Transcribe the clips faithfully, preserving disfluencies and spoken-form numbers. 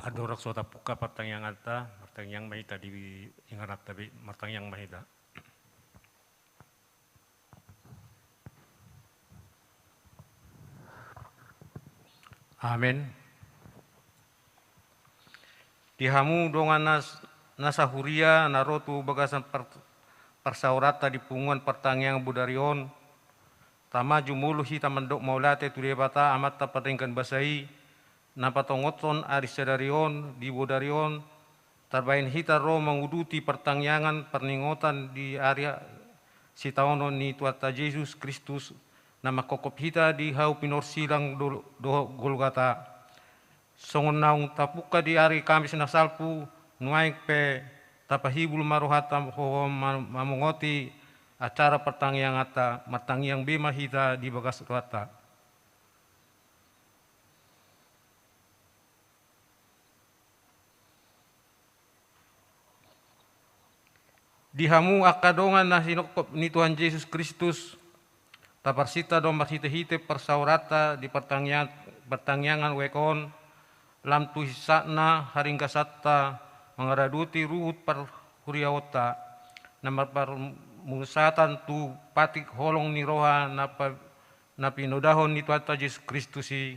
Andorang so tapungka partangianganta, martangiang ma hita di ingananta be, martangiang ma hita. Amen. Di hamu dongan nas-, nasa huria na ro tu bagasan par-, parsaoranta di punguan partangiangan bodari on, tama jumolo hita mandok mauliate tu Debata Amanta pardenggan basa i, na patongothon ari sadari on di bodari on, tarbahen hita ro manguduti partangiangan parningotan di ari sitaonon ni Tuhanta Jesus Kristus, na mangkophop hita di hau pinorsilang do-, dohot Golgata. Songon naung tapungka di ari Kamis na salpu, nuaeng pe tapahibul ma rohanta hohom ma-, mamongoti acara partangianganta, martangiang be ma hita di bagas rohanta. Di hamu angka dongan na sinongkop ni Tuhan Jesus Kristus, taparsinta do marhitehite parsaoranta di partangiang-, partangiangan uek on, lam tu hinsatna haringgasanta mangaradoti ruhut parhuriaonta, na marparmusatan tu patik holong ni roha na pa-, na pinodahon ni Tuhanta Jesus Kristus i,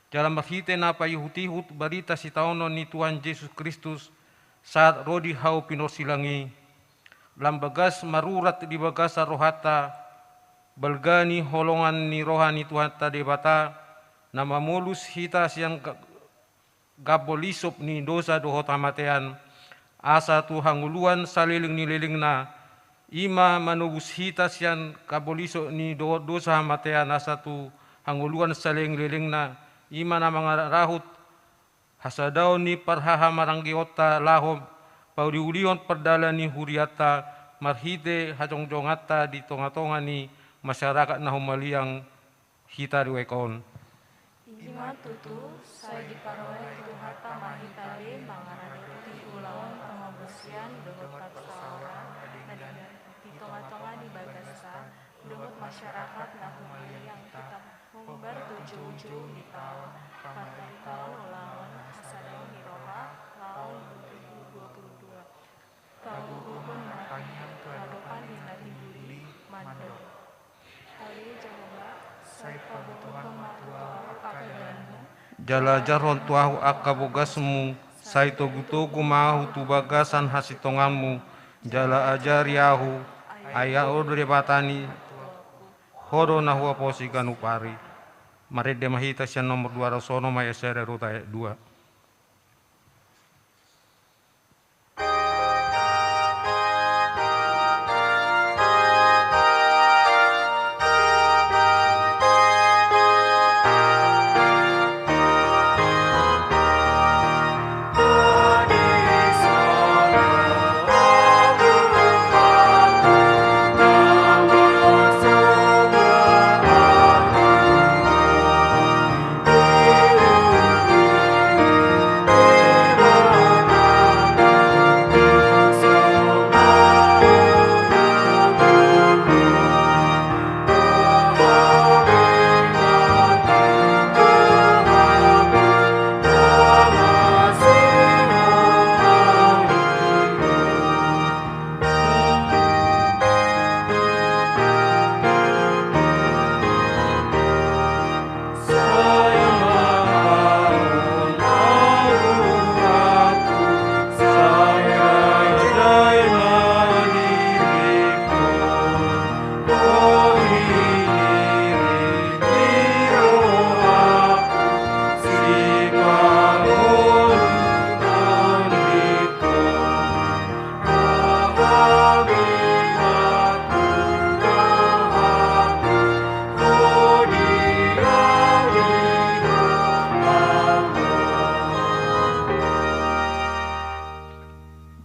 jala marhite na paihutihut barita sitaonon ni Tuhan Jesus Kristus sahat ro di hau pinorsilang i, lam bagas marurat di bagasan rohanta balga ni holongan ni roha ni Tuhanta Debata, na mamolus hita sian ga-, gambol isop ni dosa dohot hamatean, asa tu hangoluan saleleng ni lelengna, i ma manobus hita sian gambol isop ni do-, dosa hamatean, asa tu hangoluan saleleng ni lelengna, i ma na mangarahut hasadaon ni parhahamaranggeonta laho pauliulihon pardalan ni hurianta marhite hajongjonganta di tongatonga ni masyarakat na humaliang hita di uek on. I ma tutu, sai diparorot Tuhanta ma hita be mangaradoti ulaon panghabosian dohot parsaoran na di, di tongatonga ni bagasta dohot masyarakat na humaliang hita hombar tu joujou ni taon, pambaritaon ulaon hasadaon ni roha laho dua ribu dua puluh dua. Pagogohon ma tangiang tu adopan ni na timbul i mandok: Ale Jahowa, sai pabotohon ma tu ahu angka dalanmu, jala ajarhon tu ahu angka bogasmu, sai togutogu ma ahu tu bagasan hasintonganmu, jala ajari ahu, ai ahu do Debata ni natuaku, Ho do na huaposi ganup ari. Marende ma hita sian nomor dua ratus onom, ayat sada dohot ayat dua.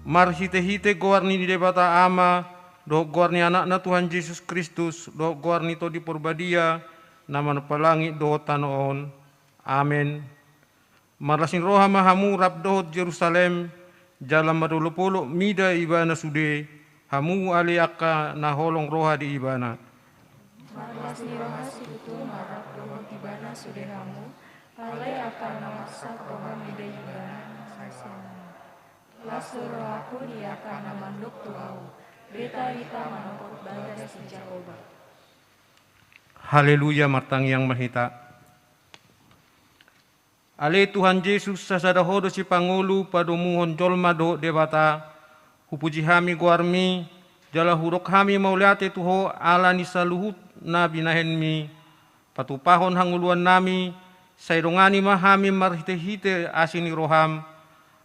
Marhitehite goar ni Debata Ama, dohot goar ni Anakna Tuhan Jesus Kristus, dohot goar ni Tondi Porbadia, na manompa langit dohot tano on. Amen. Marlas ni roha ma hamu rap dohot Jerusalem, jala marolopolop mida ibana sude, hamu ale angka na holong roha di ibana. Marlas ni roha situtu ma rap dohot ibana sude hamu, Alai angka na marsak roha mida ibana na sian i. Las do rohangku di angka na mandok tu ahu. Beta hita manopot bagas ni Jahowa. Haleluya, martangiang ma hita. Ale Tuhan Jesus, sasada Ho do sipangolu padomuhon jolma dohot Debata. Hupuji hami goarMi, jala hudok hami mauliate tu Ho ala ni saluhut na binahenMi. Patupahon hangoluannami, sai dongani ma hami marhitehite asi ni rohaM,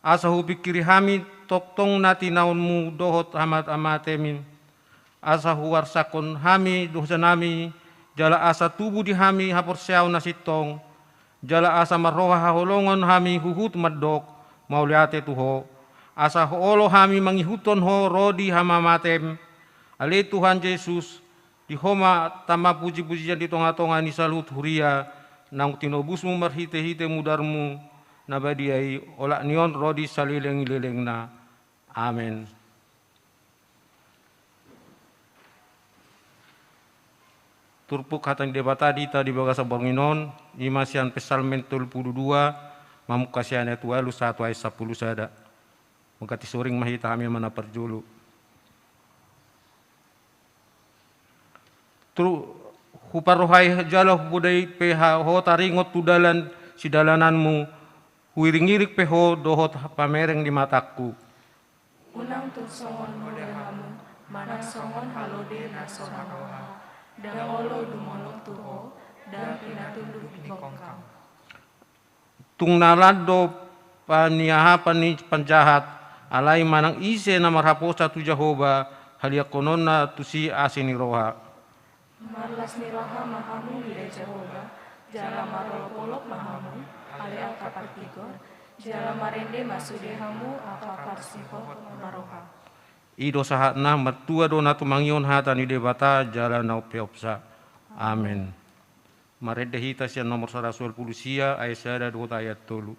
asa hupingkiri hami tongtong na tinaonMu dohot hamate-hamatemi. Asa huarsakhon hami dosanami, jala asa tubu di hami haporseaon na sintong, jala asa marroha haholongon hami huhut mandok mauliate tu Ho, asa olo hami mangihuthon Ho ro di hamamatem. Ale Tuhan Jesus, di Ho ma tama puji-pujian di tonga-tonga ni saluhut huria, naung tinobusMu marhitehite mudarMu na badia i, olat ni on ro di saleleng-lelengna. Amen. Turpuk hata ni Debata di hita di bagasan borngin on, i ma sian Psalmen tolu pulu dua, mamungka sian ayat ualu sahat tu ayat sampulu sada. Mangganti soring ma hita, hami ma na parjolo. Tu, huparrohai jala hupodai pe ha-, Ho taringot tu dalan sidalananMu, huiring-iring pe Ho dohot pamereng ni matangku. Unang tung songon lode hamu, manang songon halode na so marroha, ndang olo dumolop tu Ho, ndang pinatunduk ningkongkam. Tung na lan do paniahapan ni panjahat, alai manang ise na marhaposan tu Jahowa, haliangkononna tusi asi ni roha. Marlas ni roha ma hamu, ale Jahowa, jala marolopolop ma hamu, ale angka partigor, jala marende ma sude hamu angka parsihot marroha. I do sahatna. Martua do na tumangihon hata ni Debata jala na umpeopsa. Amen. Marende hita sian nomor sada ratus ualu pulu sia, ayat sada dohot ayat tolu.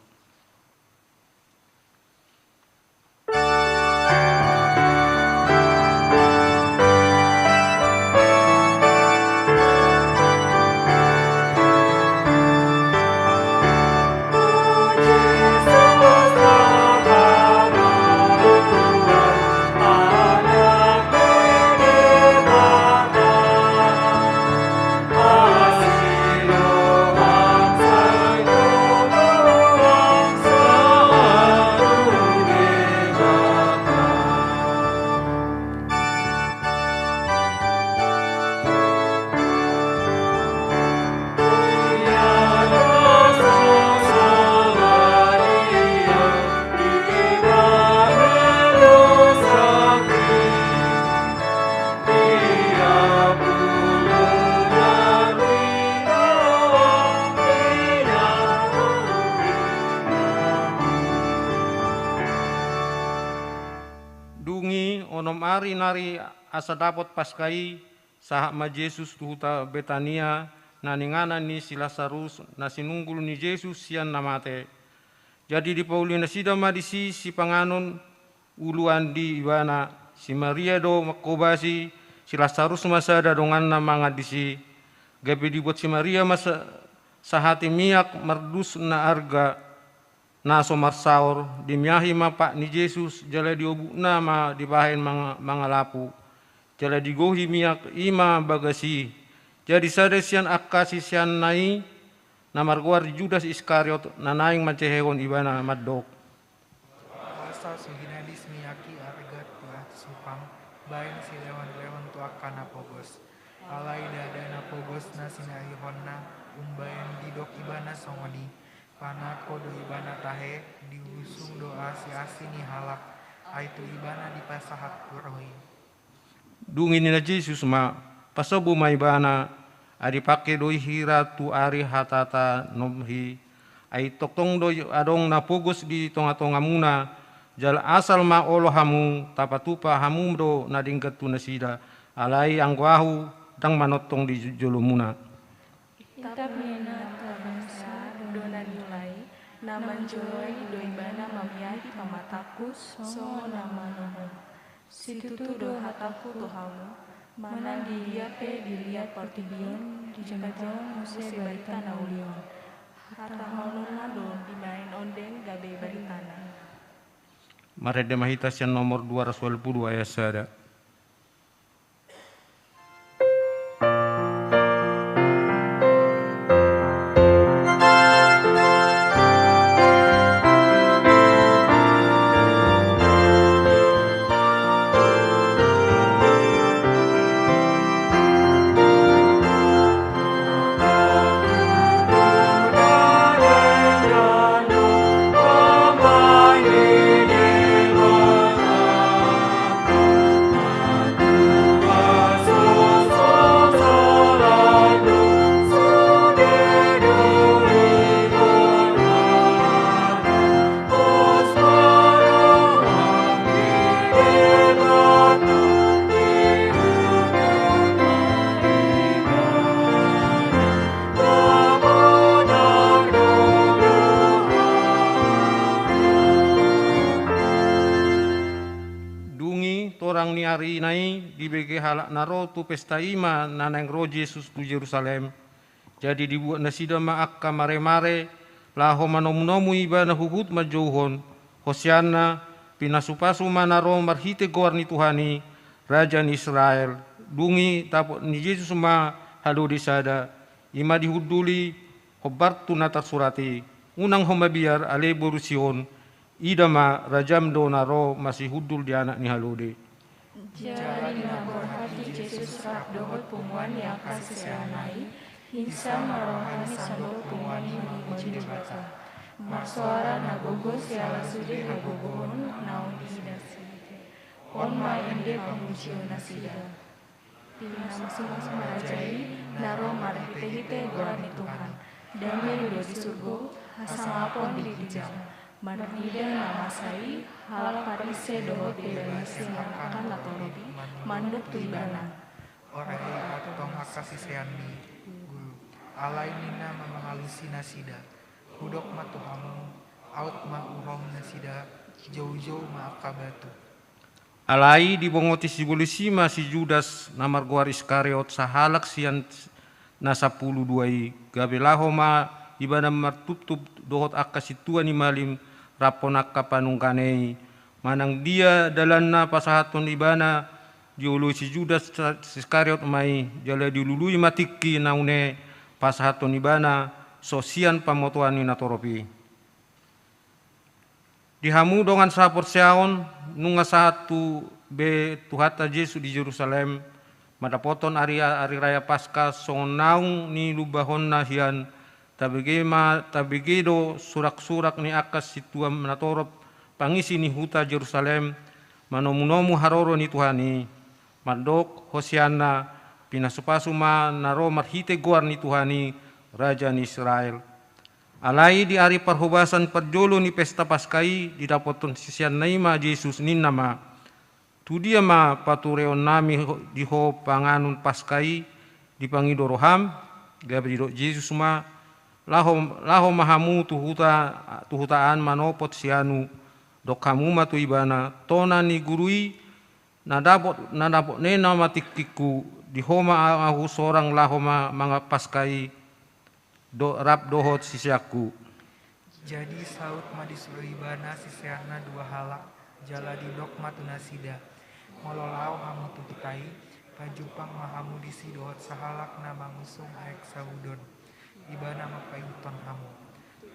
Dung i, onom ari nari asa dapot Paska i, sahat ma Jesus tu huta Betania, na ninganan ni si Lasarus, na sinunggul ni Jesus sian na mate. Jadi dipauli nasida ma disi sipanganon uluan di ibana. Si Maria do manghobasi, si Lasarus ma sada donganna mangan disi. Gabe dibuat si Maria ma sa-, sahate miak mardus na arga, na so marsaor, dimiahi ma pat ni Jesus, jala di obukna ma dibahen manga-, mangalapu. Jala digohi miak i ma bagas i. Jadi sada sian angka siseanna i, na margoar Judas Iskariot, na naeng manjehehon ibana, mandok: Asa so hinadis miak i arga tu atas upang, baen silehon-lehon tu angka na pogos. Alai ndada na pogos na siniahihonna, umbaen didok ibana songon i. Panangko do ibana tahe, diusung do asi-asi ni halak, ai tu ibana dipasahat roh i. Dung i ninna Jesus ma: Pasombu ma ibana, ai dipangke do i hira tu ari hatata nomhi. Ai tongtong do adong na pogos di tonga-tongamuna, jala asal ma olo hamu, tapatupa hamu do na denggan tu nasida, alai anggo Ahu, ndang manongtong di jolomuna. Itap ni angka bangsa do na niula i, na manjoloi do ibana mamiahi pamatangku songon na manomu. Situtu do hatangku tu hamu, manang di dia pe di liat portibi on, dipajongjong muse barita na uli on. Hatahon Marende ma hita sian nomor dua ratus dua puluh dua ayat sada. Dung i, torang ni arina i, dibege halak na ro tu pesta i ma na naeng ro Jesus tu Jerusalem. Jadi dibuat nasida ma angka maremare, laho manomunomu ibana huhut manjouhon, Hosianna, pinasupasu ma na ro marhite goar ni Tuhan i, Raja ni Israel. Dung i dapot ni Jesus ma halode sada, i ma dihunduli hombar tu na tarsurat i: Unang ho mabiar, ale boru Sion, ida ma, rajam do na ro masihundul di anak ni halode. Jala di na borhat i Jesus rap dohot punguan ni angka siseanna i, hinsam ma rohana songon punguan i mamuji Debata. Marsoara na gogo siala sude hagogoon naung diida nasida. On ma ende pamujion nasida. Pinasupasu ma raja i na ro marhitehite goar ni Tuhan. Dame do di surgo, hasangapon di ginjang. Marnida na masa i, halak Parise dohot debana sian angka natorop i mandok tu ibana: Orai i antong angka siseanmi, Guru, alai ninna ma mangalusi nasida. Hudok ma tu hamu, aut ma uhom nasida, joujou ma angka batu. Alai dibongoti sibolis i ma si Judas, na margoar Iskariot, sahalak sian na sampulu dua i, gabe laho ma ibana martuptup dohot angka sintua ni malim raphon angka panungkana i. Manang dia dalanna pasahathon ibana, dioloi si Judas Iskariot ma i, jala dilului ma tingki na une pasahathon ibana, so sian pamotoan ni natorop i. Di hamu dongan sahaporseaon, nunga sahat tu be Tuhanta Jesus di Jerusalem, mandapothon ari, ari raya Paska songon naung nilumbahonna hian, tabege ma, tabege do suraksurak ni angka sintua natorop pangisi ni huta Jerusalem, manomunomu haroro ni Tuhan i, mandok: Hosianna, pinasupasu ma na ro marhite goar ni Tuhan i, Raja ni Israel. Alai di ari parhobasan parjolo ni pesta Paska i, didapothon siseanna i ma Jesus, ninna ma: Tu dia ma patureonnami ho-, di ho panganon Paska i, dipangido roham? Gabe didok Jesus ma: Laho, laho ma hamu tu huta, tu huta an manopot sianu. Dok hamu ma tu ibana: Tona ni Guru i, na dapot, na dapotna ma tingkingku, di ho ma ahu sorang laho ma mangan Paska i do-, rap dohot siseanku. Jadi saut ma disuru ibana siseanna dua halak, jala didok ma tu nasida: Molo laho hamu tu huta i, pajumpang ma hamu disi dohot sahalak na mangusung aek saudon. Ibana ma mangihut hamu.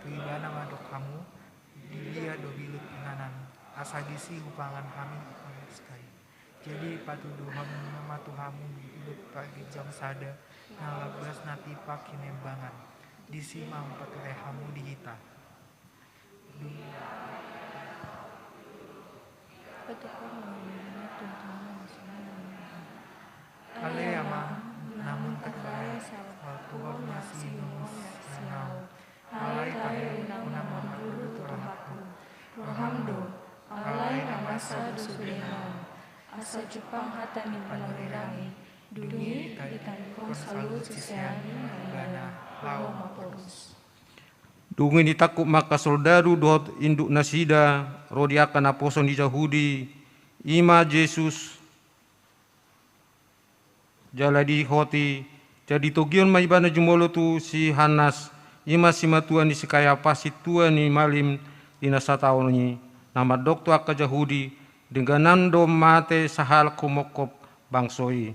Tu ibana ma dok hamu: Di dia do bilut inganan? Asa disi hupangan hami Paska i. Jadi patuduhon ma tu hamu bilut parginjang sada, na lambas na tipak hinembangan. Disi ma hupature hamu di hita. Ale Ama, namun tarbahen, salpuhon ma sinumus sian ahu. Alai tahe unang ma marboru tu rohangku, roham do. Alai na masa do sude naung. Asa jumpang hata ni panurirang i. Dung i ditangihon saluhut sisean i ma ibana, laho ma Emmaus. Dung i ditangkup ma angka soldadu dohot induk nasida, ro di angka naposo ni Jahudi, i ma Jesus, jala diihoti. Jadi togihon ma ibana jumolo tu si Hannas, i ma simatua ni si Kayapas, sintua ni malim di na sataon i. na mandok tu angka Jahudi, dengganan do mate sahalak humongkop bangso i.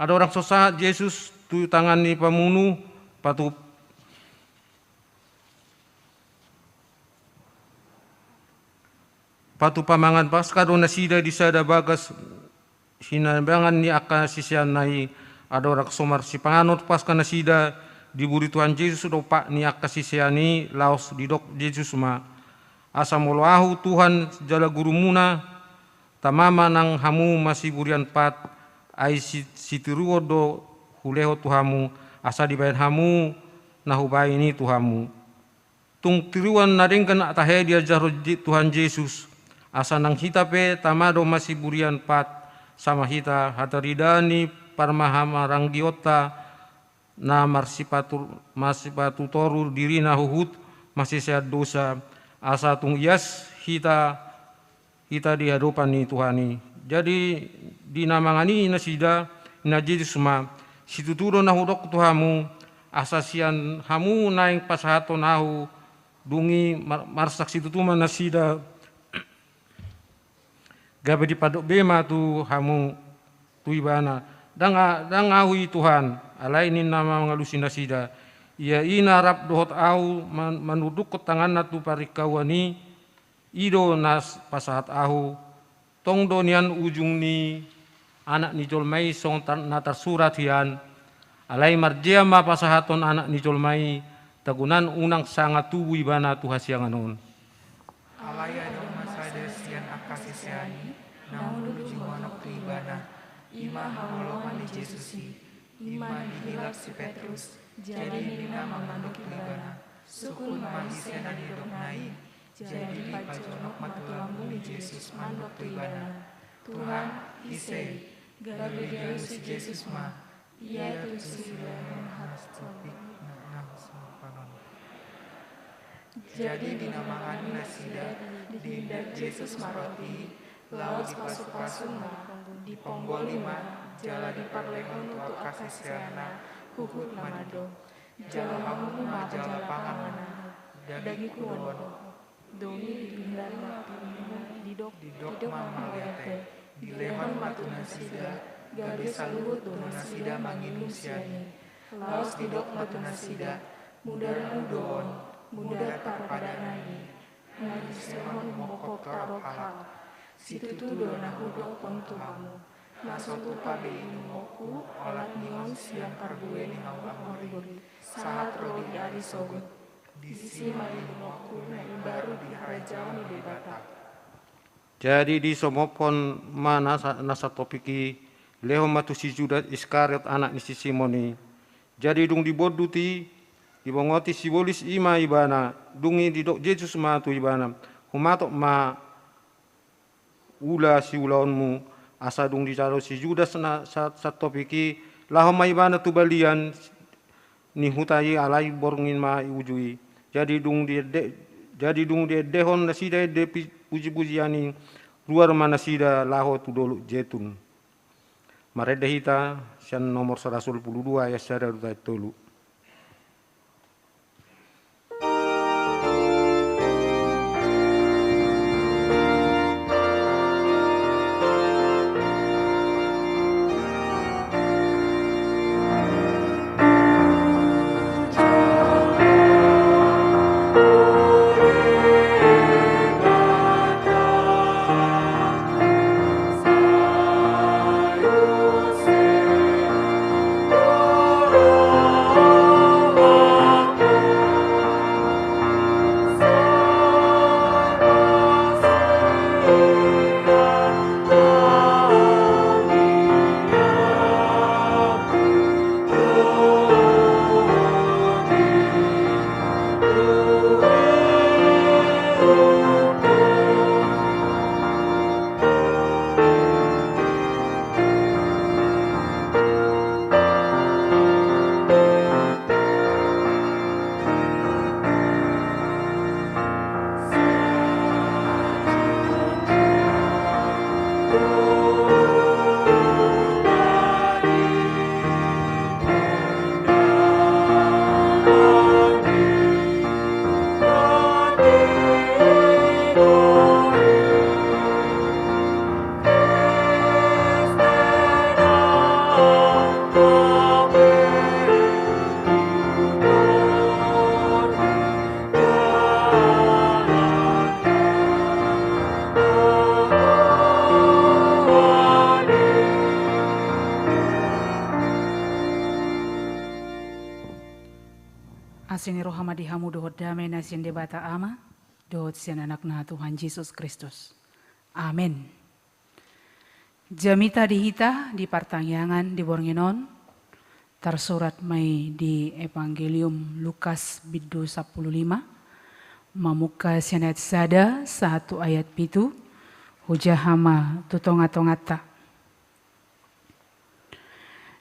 Andorang so sahat Jesus tu tangan ni pamunu, patu, patu pamangan Paska do nasida di sada bagas hinabangan ni angka siseanna i. Andorang so marsipanganon Paska nasida, diburi Tuhan Jesus do pat ni angka sisean i, laos didok Jesus ma: Asa molo Ahu Tuhan jala Gurumuna, tama ma nang hamu masiburian pat, ai si-, sitiruon do hulehon tu hamu, asa dibahen hamu na hubahen i tu hamu. Tung tiruan na denggan tahe diajarhon Je-, Tuhan Jesus, asa nang hita pe tama do masiburian pat, sama hita hataridaan ni parmahamarangionta na marsipatu-, marsipatutoru dirina huhut masisean dosa, asa tung ias hita, hita di adopan ni Tuhan i. Jadi di na mangan i nasida, ninna Jesus ma: Situtu do na hudok tu hamu, asa sian hamu naeng pasahathon Ahu. Dung i mar-, marsak situtu ma nasida, gabe dipandok be ma tu hamu, tu Ibana: Ndang a-, ndang Ahu i Tuhan. Alai ninna ma mangalusi nasida: Ia i na rap dohot Ahu man-, manundukhon tanganna tu paringkauan i, i do na s-, pasahat Ahu. Tong do nian ujung ni Anak ni jolma i songon tar-, na tarsurat hian. Alai marjea ma pasahathon Anak ni jolma i, tagonan unang sanga tubu Ibana tu hasiangan on. Alai adong ma sada sian angka sisean i, na hundul jumolo tu Ibana. I ma haholomon ni Jesus i. I ma dihilap si Petrus. Jadi ninna ma mandok tu Ibana: Sungkun ma ise na nidokna i. Jadi dipajonok ma tu lambung ni Jesus mandok tu Ibana: Tuhan, ise i? Gabe dialusi Jesus ma: Ia tusi lehon ma topik na, na hupasahat on. Jadi di na mangan i nasida, diindak Jesus ma roti i, laos dipasupasu ma, diponggoli ma, jala diparlehon tu angka siseanna, huhut mandok: Jalo hamu ma jala pangan ma, dagingku do on. Dung i dipindan ma tu inum, didok, didok ma mauliate, dilehon ma tu nasida, gabe saluhut do nasida manginum sian i. Laos didok ma tu nasida: Mudarmu do on, mudar parpadanami, na disehon humongkop tu halak. Situtu do na hudok on tu hamu, na so tupa be inumonku olat ni on sian parbue ni hau-hau on, sahat ro di ari sogot. Disi ma inumonku na imbaru di harajaon ni Debata. Jadi disomophon ma nasa, nasa topik i, dilehon ma tu si Judas Iskariot, anak ni si Simon i. Jadi dung dibondut i, dibongoti sibolis i ma ibana. Dung i didok Jesus ma tu ibana: Humatop ma ula siulaonmu. Asa dung dijalo si Judas na sa-, santopik i, laho ma ibana tu balian ni huta i, alai borngin ma uju i. Jadi dung diende-, jadi dung diendehon nasida ende pi-, puji-pujian i, ruar ma nasida laho tu Dolok Jetun. Marende hita sian nomor saratus tolu pulu dua, ayat sada dohot ayat tolu. Asi ni roha ma di hamu dohot dame na sian Debata Ama, dohot sian Anakna Tuhan Jesus Kristus. Amen. Jamita di hita di partangiangan di borngin on, tarsurat ma i di Evangelium Lukas bindu sampulu lima, mamungka sian ayat sada sahat tu ayat pitu, hujaha ma tu tonga-tonganta.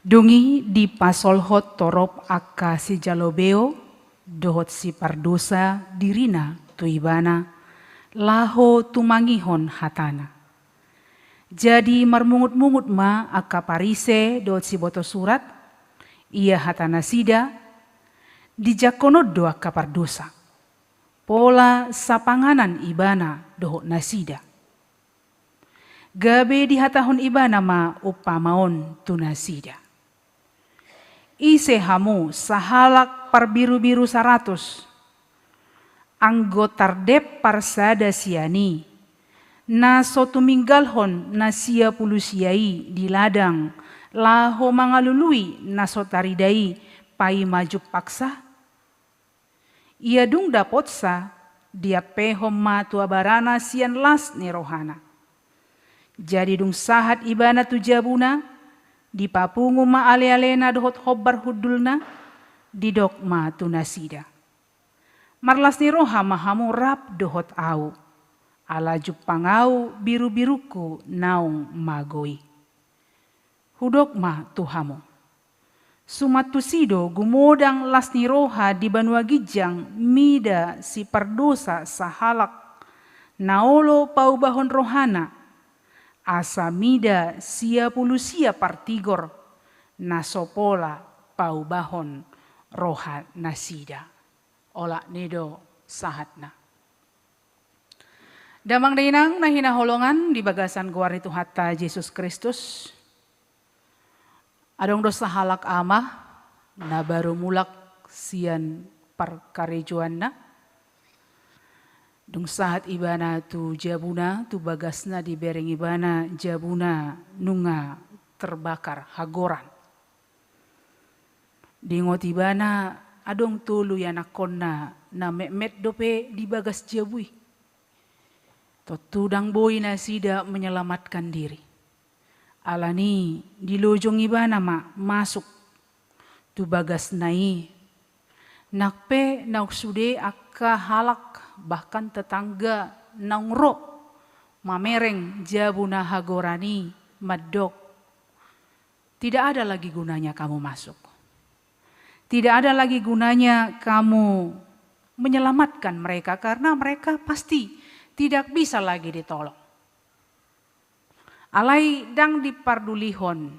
Dung i dipasolhot torop angka sijalo beo dohot sipardosa dirina tu Ibana, laho tumangihon hatana. Jadi marmungut-mungut ma angka Parise dohot sibotosurat, ia hatanasida, dijangkon on do angka pardosa. Pola sapanganan ibana dohot nasida. Gabe dihatahon Ibana ma umpama on tu nasida. Ise hamu sahalak parbirubiru saratus, anggo tardep parsada sian i, na so tuminggalhon na sia pulu sia i di ladang, laho mangalului na so tarida i paima jumpangsa? Ia dung dapotsa, diampehon ma tu abarana sian las ni rohana. Jadi dung sahat ibana tu jabuna, dipapungu ma ale-alena dohot hombar hundulna, didok ma tu nasida. Marlas ni roha ma hamu rap dohot ahu, ala jumpang ahu birubirungku naung mago i. Hudok ma tu hamu. Suman tusi do gumodang las ni roha di banua ginjang mida sipardosa sahalak, na olo paubahon rohana, asa mida sia pulu sia partigor, na so pola paubahon roha nasida. Olat ni do sahatna. Damang dainang na hinaholongan di bagasan goar ni Tuhanta Jesus Kristus. Adong do sahalak ama na baru mulak sian parkarejoanna. Dung sahat ibana tu jabuna, tu bagasna, dibereng ibana jabuna nunga terbakar hagoran. Diingot ibana adong tolu ianakkonna na metmet dope di bagas jabu i. Tontu ndang boi nasida menyelamatkan diri. Alani dilojong ibana ma masuk tu bagasna i. Nang pe naung sude angka halak bahkan tetangga naung ro mamereng jabu na hagoran i mandok, tidak ada lagi gunanya kamu masuk. Tidak ada lagi gunanya kamu menyelamatkan mereka karena mereka pasti tidak bisa lagi ditolong. Alai ndang dipardulihon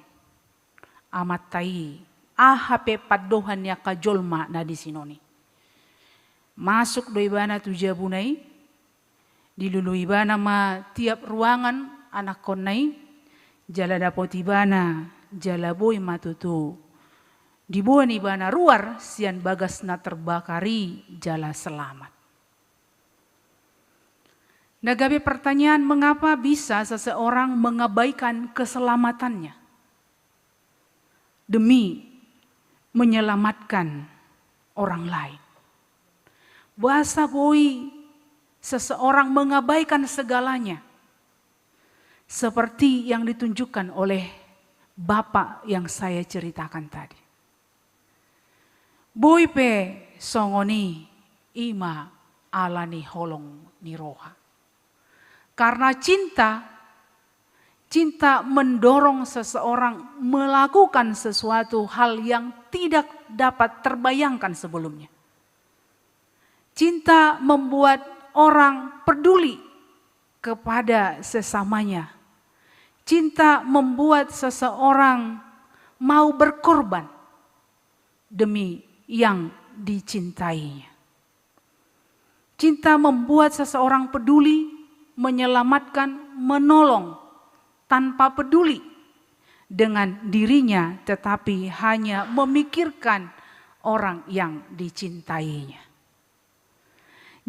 amanta i aha pe pandohan ni angka jolma na disinon i. Masuk do ibana tu jabuna i, dilulu ibana ma tiap ruangan anakkonna i, jala dapot ibana, jala boi ma tutu diboan ibana ruar sian bagas na terbakar i jala selamat. Na gabe pertanyaan, mengapa bisa seseorang mengabaikan keselamatannya demi menyelamatkan orang lain? Boasa boi seseorang mengabaikan segalanya seperti yang ditunjukkan oleh bapak yang saya ceritakan tadi? Boi pe songon i, i ma ala ni holong ni roha. Karena cinta, cinta mendorong seseorang melakukan sesuatu hal yang tidak dapat terbayangkan sebelumnya. Cinta membuat orang peduli kepada sesamanya. Cinta membuat seseorang mau berkorban demi yang dicintainya. Cinta membuat seseorang peduli, menyelamatkan, menolong, tanpa peduli dengan dirinya, tetapi hanya memikirkan orang yang dicintainya.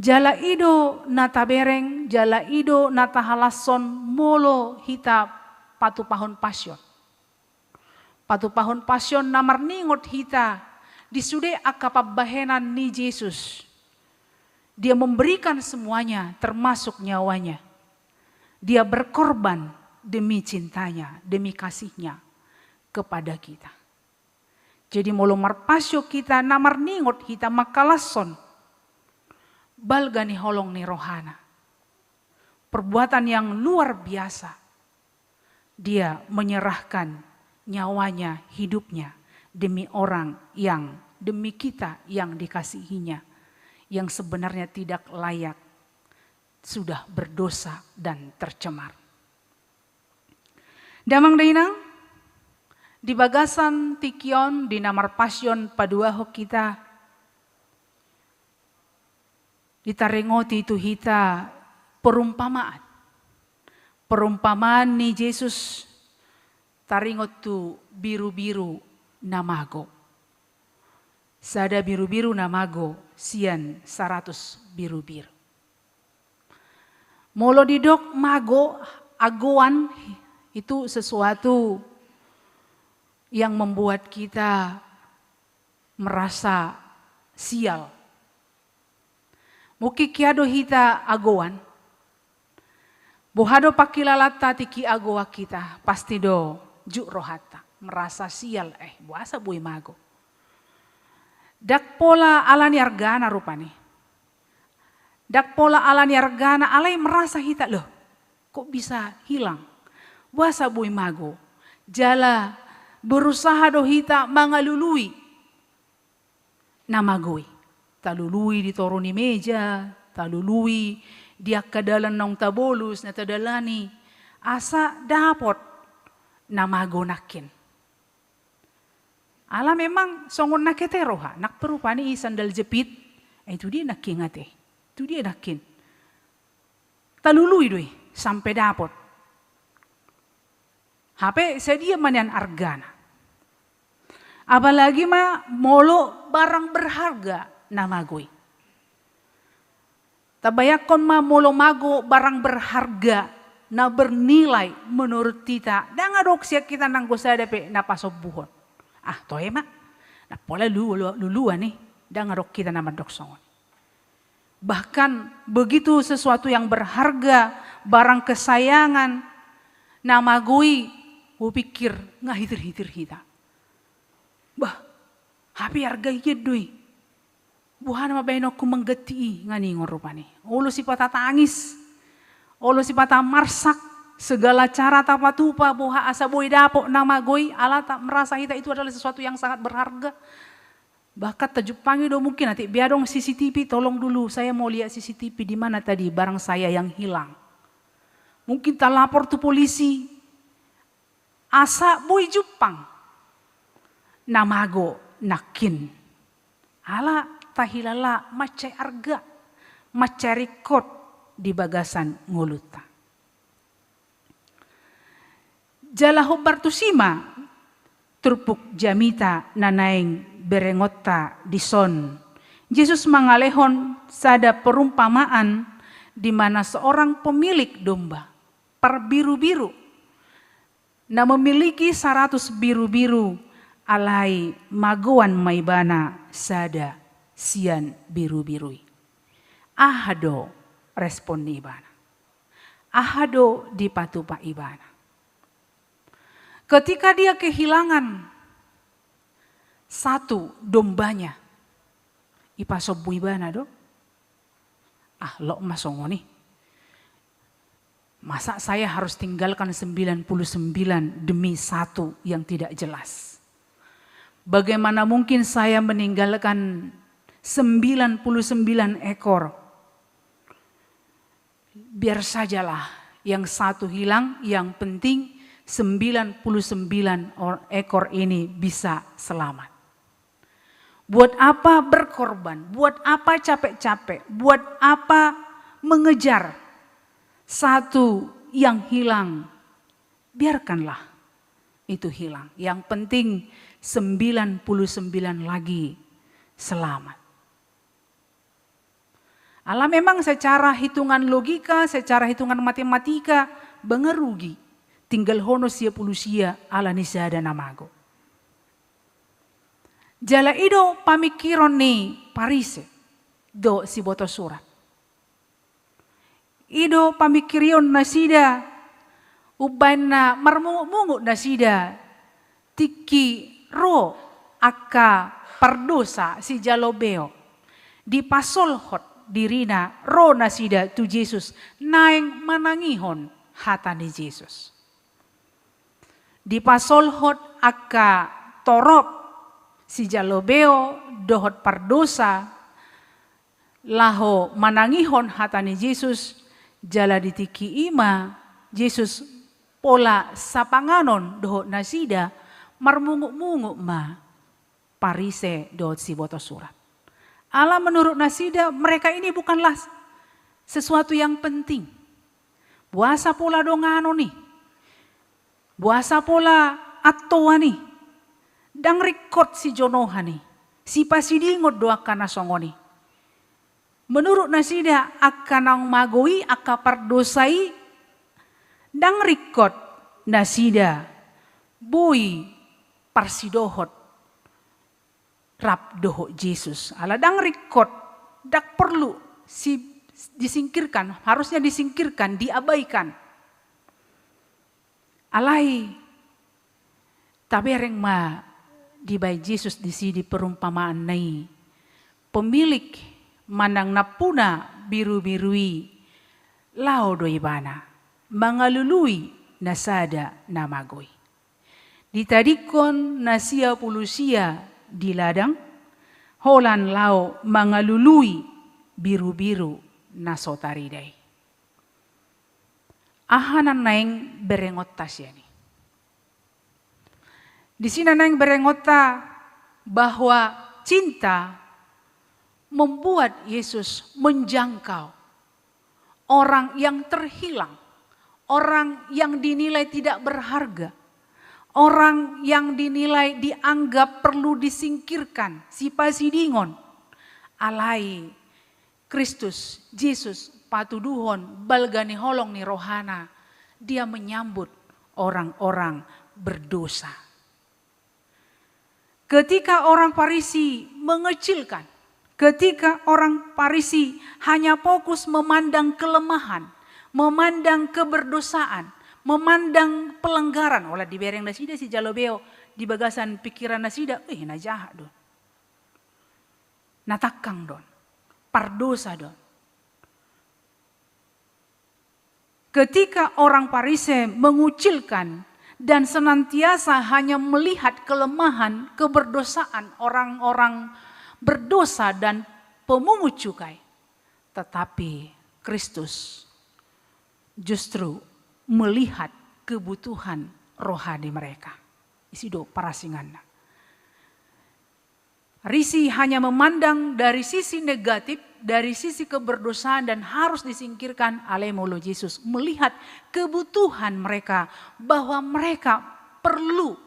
Jala i do na tabereng, jala i do na tahalashon molo hita patupahon pasion. Patupahon pasion na marningot hita Di sude angka pambahenan ni Jesus, dia memberikan semuanya, termasuk nyawanya. Dia berkorban demi cintanya, demi kasihnya kepada kita. Jadi molo marpasio hita, na marningot hita mangkalashon balga ni holong ni rohana. Perbuatan yang luar biasa. Dia menyerahkan nyawanya, hidupnya, demi orang yang, demi kita yang dikasihinya, yang sebenarnya tidak layak, sudah berdosa dan tercemar. Damang dainang, di bagasan tingki on, di na marpasio on paduahon hita, ditaringoti tu hita perumpamaan. Perumpamaan ni Jesus taringot tu birubiru na mago. Sada birubiru na mago sian saratus birubiru. Molo didok mago, agoan, itu sesuatu yang membuat kita merasa sial. Mungkin hea do hita agoan. Boha do pangkilalanta tingki agoan hita, pasti do jut rohanta, merasa sial, eh, boasa boi mago. Ndang pola ala ni argana rupani. Ndang pola ala ni argana, alai merasa hita, loh, kok bisa hilang? Boasa boi mago? Jala berusaha do hita mangalului na mago i. Talului di toru ni meja, talului di angka dalan naung tabolus, na tadalani. Asa dapot na mago nangkin. Ala memang songon na hea ate roha, nang pe rupani i sandal jepit, eh, tu dia nangkin ate, tu dia nangkin. Talului do i, sampe dapot. Hape sadia ma nian argana. Apalagi ma molo barang berharga na mago i. Tabayangkon ma molo mago barang berharga na bernilai menurut hita, ndang adong sian hita nanggo sada pe na pasombuhon. Ah, toe ma. Ndang pola lu-, lu-, luluan i, ndang adong hita na mandok songon i. Bahkan begitu sesuatu yang berharga, barang kesayangan, na mago i, hupikir nga hitir-hitir hita. Bah, hape arga i do i. Boha nama baenonku mangganti i, nga ningon rupani. Olo sipata tangis, olo sipata marsak, segala cara tapatupa boha asa boi dapot na mago i, ala ta-, merasa hita itu adalah sesuatu yang sangat berharga. Bahkan tajumpangi do mungkin, nanti be adong C C T V, tolong dulu, saya mau lihat C C T V di mana tadi barang saya yang hilang. Mungkin talapor tu polisi, asa boi jumpang na mago nangkin. Ala tahilala mansai arga, mansai ringkot di bagasan ngolunta. Jala hombar tusi ma turpuk jamita na naeng berengonta dison. Jesus mangalehon sada perumpamaan di mana seorang pemilik domba, parbirubiru, na memiliki saratus birubiru, alai magoan ma ibana sada sian birubiru i. Aha do respon ni ibana? Aha do dipatupa ibana? Ketika dia kehilangan satu dombanya, ipasombu ibana do. Ah, lok ma songon i. Masa saya harus tinggalkan sembilan puluh sembilan demi satu yang tidak jelas? Bagaimana mungkin saya meninggalkan sembilan puluh sembilan ekor? Biar sajalah yang satu hilang, yang penting sembilan puluh sembilan or-, ekor ini bisa selamat. Buat apa berkorban? Buat apa capek-capek? Buat apa mengejar satu yang hilang? Biarkanlah itu hilang. Yang penting sembilan puluh sembilan lagi selamat. Ala memang secara hitungan logika, secara hitungan matematika, boi nga rugi tinggalhonon sia pulu sia ala ni sada na mago. Jala i do pamingkiron ni Parise dohot sibotosurat. I do pamingkirion nasida umbaen na marmungutmungut nasida tingki ro angka pardosa sijalo beo, dipasolhot dirina, ro nasida tu Jesus naeng manangihon hata ni Jesus. Dipasolhot angka torop sijalo beo dohot pardosa laho manangihon hata ni Jesus, jala di tingki i ma Jesus pola sapanganon dohot nasida, marmungutmungut ma Parise dohot sibotosurat. Ala menurut nasida, mereka ini bukanlah sesuatu yang penting. Boasa pola donganon i? Boasa pola antoan i? Ndang ringkot sijonohan i. Sipasidingon do angka na songon i. Menurut nasida, angka naung mago i, angka pardosa i, ndang ringkot nasida boi parsidohot rap dohot Jesus. Ala ndang ringkot, ndang porlu si-, disingkirkan, harusnya disingkirkan, diabaikan. Alai tabereng ma dibaen Jesus disi di perumpamaanna i, pemilik manang nampuna birubiru i laho do ibana mangalului na sada na mago i. Ditadingkon na sia pulu sia di ladang, holan laho mangalului birubiru na so tarida i. Aha na naeng berengonta sian i? Disi na naeng berengonta bahwa cinta membuat Yesus menjangkau orang yang terhilang, orang yang dinilai tidak berharga, orang yang dinilai, dianggap perlu disingkirkan, sipasidingon. Alai Kristus Jesus patuduhon balga ni holong ni rohana, dia menyambut orang-orang berdosa. Ketika orang Farisi mengecilkan, ketika orang Farisi hanya fokus memandang kelemahan, memandang keberdosaan, memandang pelanggaran, olat dibereng nasida sijalo beo di bagasan pikiran nasida, eh, na jahat do. Na tangkang do on, pardosa do on. Ketika orang Farisi mengucilkan dan senantiasa hanya melihat kelemahan, keberdosaan orang-orang berdosa dan pemungut cukai, tetapi Kristus justru melihat kebutuhan rohani mereka. Disi do parasinganna. Farisi hanya memandang dari sisi negatif, dari sisi keberdosaan dan harus disingkirkan. Alai molo Jesus melihat kebutuhan mereka, bahwa mereka perlu,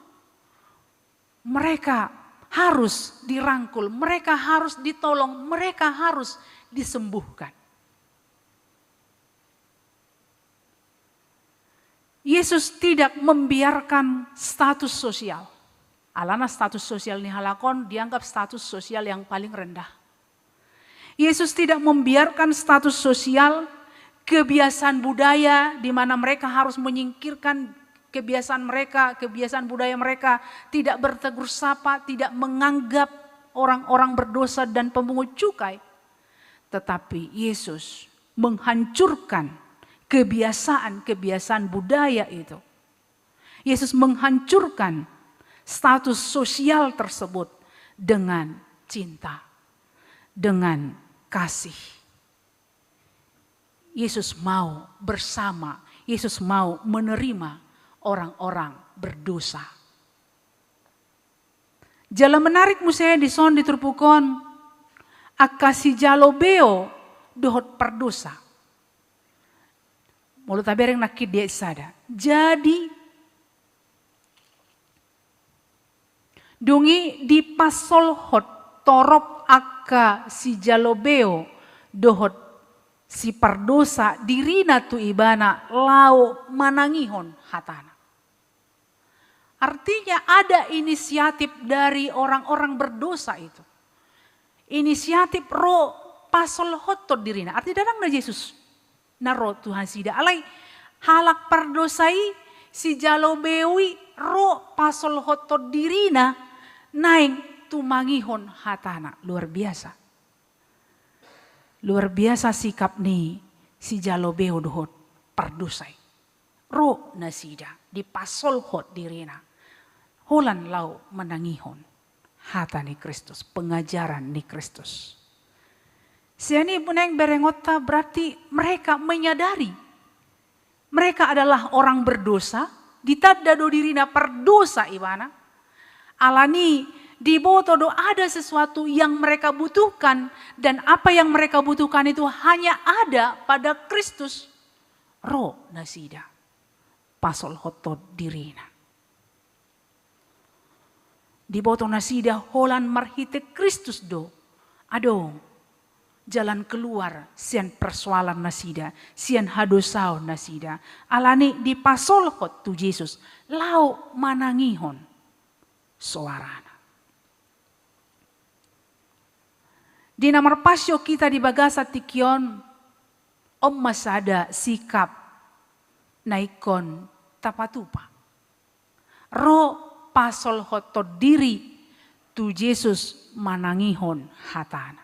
mereka harus dirangkul, mereka harus ditolong, mereka harus disembuhkan. Yesus tidak membiarkan status sosial. Alana status sosial ni halak on dianggap status sosial yang paling rendah. Yesus tidak membiarkan status sosial, kebiasaan budaya di mana mereka harus menyingkirkan kebiasaan mereka, kebiasaan budaya mereka, tidak bertegur sapa, tidak menganggap orang-orang berdosa dan pemungut cukai. Tetapi Yesus menghancurkan kebiasaan-kebiasaan budaya itu. Yesus menghancurkan status sosial tersebut dengan cinta, dengan kasih. Yesus mau bersama, Yesus mau menerima orang-orang berdosa. Jala menarik muse dison di turpuk on, angka sijalo beo dohot pardosa. Molo tabereng nangkin di ayat sada. Jadi, dung i dipasolhot torop angka sijalo beo dohot sipardosa dirina tu ibana laho manangihon hatana. Artinya ada inisiatif dari orang-orang berdosa itu. Inisiatif ro pasolhothon dirina. Arti ndang na Jesus na ro tu nasida. Alai halak pardosa i, sijalo beo i ro pasolhothon dirina naeng tumangihon hatana. Luar biasa. Luar biasa sikap ni sijalo beo dohot pardosa i. Ro nasida dipasolhot dirina holan laho manangihon hata ni Kristus, pengajaran ni Kristus. Sian i, naeng berengonta, berarti mereka menyadari mereka adalah orang berdosa, ditanda do dirina pardosa ibana. Alani diboto do ada sesuatu yang mereka butuhkan, dan apa yang mereka butuhkan itu hanya ada pada Kristus. Ro nasida pasolhothon dirina. Diboto nasida holan marhite Kristus do adong jalan keluar sian persoalan nasida, sian hadosaon nasida. Alani dipasolhot tu Jesus laho manangihon soarana. Di na marpasio hita di bagasan tingki on, on ma sada sikap na ingkon tapatupa. Ro pasolhothon diri tu Jesus manangihon hatana.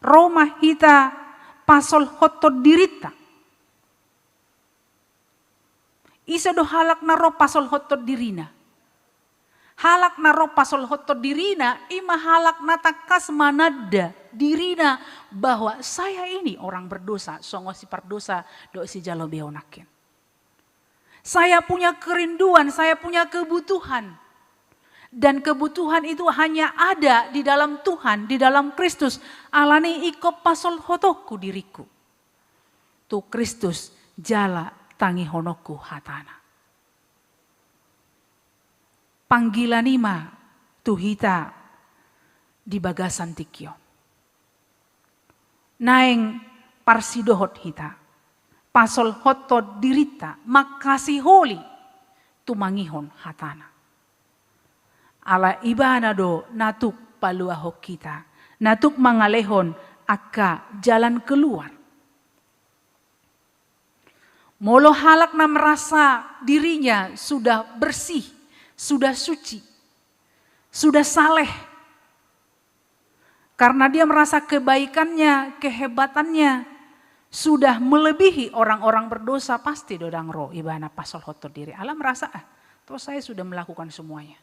Ro ma hita pasolhothon dirinta. Ise do halak na ro pasolhothon dirina? Halak na ro pasolhothon dirina, i ma halak na tangkas mananda dirina bahwa saya ini orang berdosa, songon sipardosa dohot sijalo beo nangkin. Saya punya kerinduan, saya punya kebutuhan. Dan kebutuhan itu hanya ada di dalam Tuhan, di dalam Kristus. Alani i ingkon pasolhothonku diriku tu Kristus jala tangihononku hatana. Panggilan i ma tu hita di bagasan tingki on. Naeng parsidohot hita pasolhothon dirinta, mangkasiholi tumangihon hatana. Ala ibana do na tuk paluahon hita, na tuk mangalehon angka jalan keluar. Molo halak na merasa dirinya sudah bersih, sudah suci, sudah saleh, karena dia merasa kebaikannya, kehebatannya sudah melebihi orang-orang berdosa, pasti do ndang ro ibana pasolhothon diri. Ala merasa, "Ah, toh saya sudah melakukan semuanya.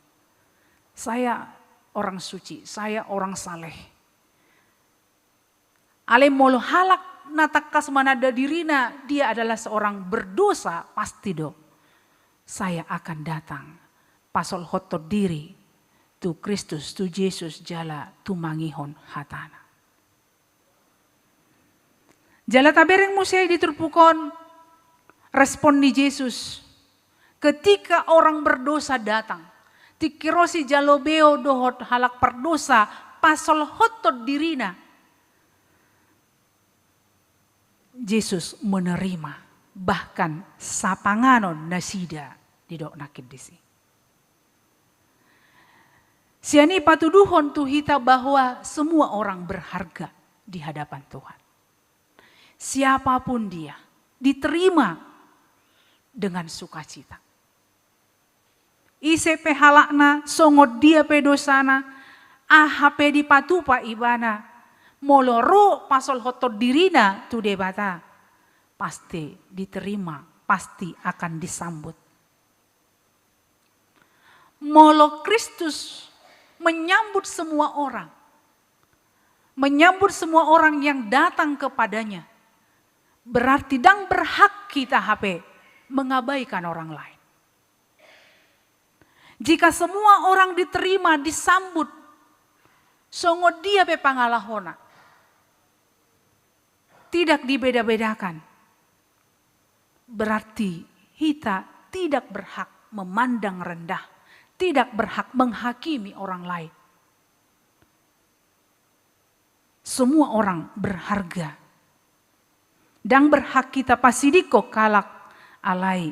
Saya orang suci, saya orang saleh." Alai molo halak na tangkas mananda dirina dia adalah seorang berdosa, pasti do, "Saya akan datang pasolhothon diri tu Kristus, tu Jesus jala tumangihon hatana." Jala tabereng muse di turpuk on respon ni Jesus ketika orang berdosa datang. Tingki ro sijalo beo dohot halak pardosa pasolhothon dirina, Jesus menerima, bahkan sapanganon nasida, didok nangkin disi. Sian i patuduhon tu hita bahwa semua orang berharga di hadapan Tuhan. Siapapun dia, diterima dengan sukacita. Ise pe halakna, songon dia pe dosana, aha pe dipatupa ibana, molo ro pasolhothon dirina tu Debata, pasti diterima, pasti akan disambut. Molo Kristus menyambut semua orang, menyambut semua orang yang datang kepada-Nya, berarti ndang berhak hita hape mengabaikan orang lain. Jika semua orang diterima, disambut, songon dia pe pangalahona, tidak dibeda-bedakan, berarti hita tidak berhak memandang rendah, tidak berhak menghakimi orang lain. Semua orang berharga. Ndang berhak hita pasidingkon halak, alai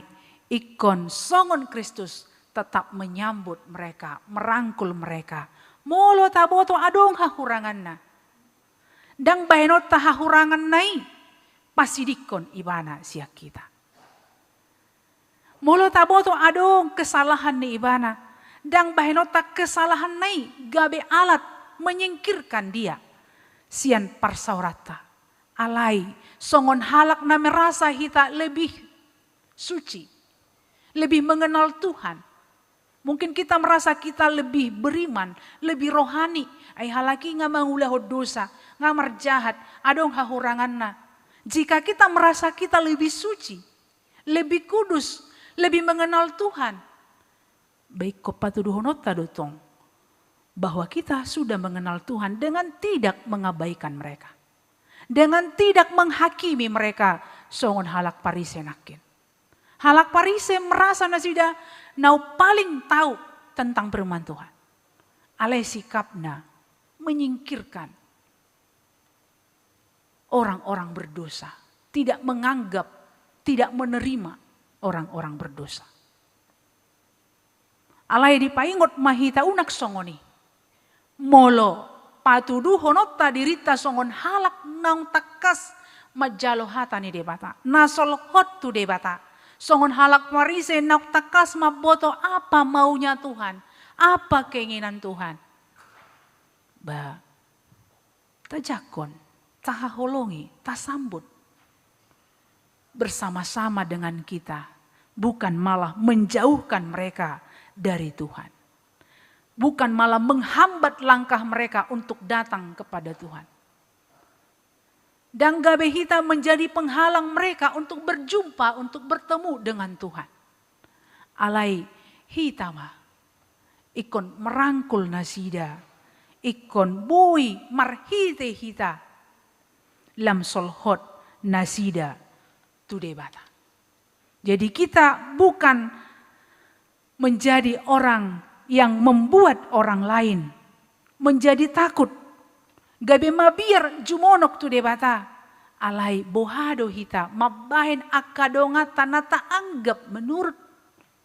Ingkon songon Kristus tetap menyambut mereka, merangkul mereka. Molo taboto adong hahuranganna, ndang bahenonta hahuranganna i pasidingkon ibana sian hita. Molo taboto adong kesalahan ni ibana, ndang bahenonta kesalahanna i gabe alat menyingkirkan dia sian parsaoranta. Alai songon halak na merasa hita lebih suci, lebih mengenal Tuhan. Mungkin kita merasa kita lebih beriman, lebih rohani. Ai halak i nga mangulahon dosa, nga marjahat, adong hahuranganna. Jika kita merasa kita lebih suci, lebih kudus, lebih mengenal Tuhan, baik ko patuduhononta do tong bahwa kita sudah mengenal Tuhan dengan tidak mengabaikan mereka, dengan tidak menghakimi mereka songon halak Parise nangkin. Halak Parise merasa nasida na paling tahu tentang firman Tuhan. Alai sikapna menyingkirkan orang-orang berdosa, tidak menganggap, tidak menerima orang-orang berdosa. Alai dipaingot ma hita unang songon i. Molo patuduhononta dirinta songon halak naung tangkas manjalo hata ni Debata, na solhot tu Debata, songon halak Parise naung tangkas mamboto apa maunya Tuhan, apa keinginan Tuhan, ba, tajangkon, tahaholongi, tasambut bersama-sama dengan kita, bukan malah menjauhkan mereka dari Tuhan, bukan malah menghambat langkah mereka untuk datang kepada Tuhan. Ndang gabe hita menjadi penghalang mereka untuk berjumpa, untuk bertemu dengan Tuhan. Alai hita ma ingkon merangkul nasida, ingkon boi marhite hita lam solhot nasida tu Debata. Jadi kita bukan menjadi orang yang membuat orang lain menjadi takut, gabe mabiar jumonok tu Debata. Alai boha do hita mambahen angka donganta na taanggap menurut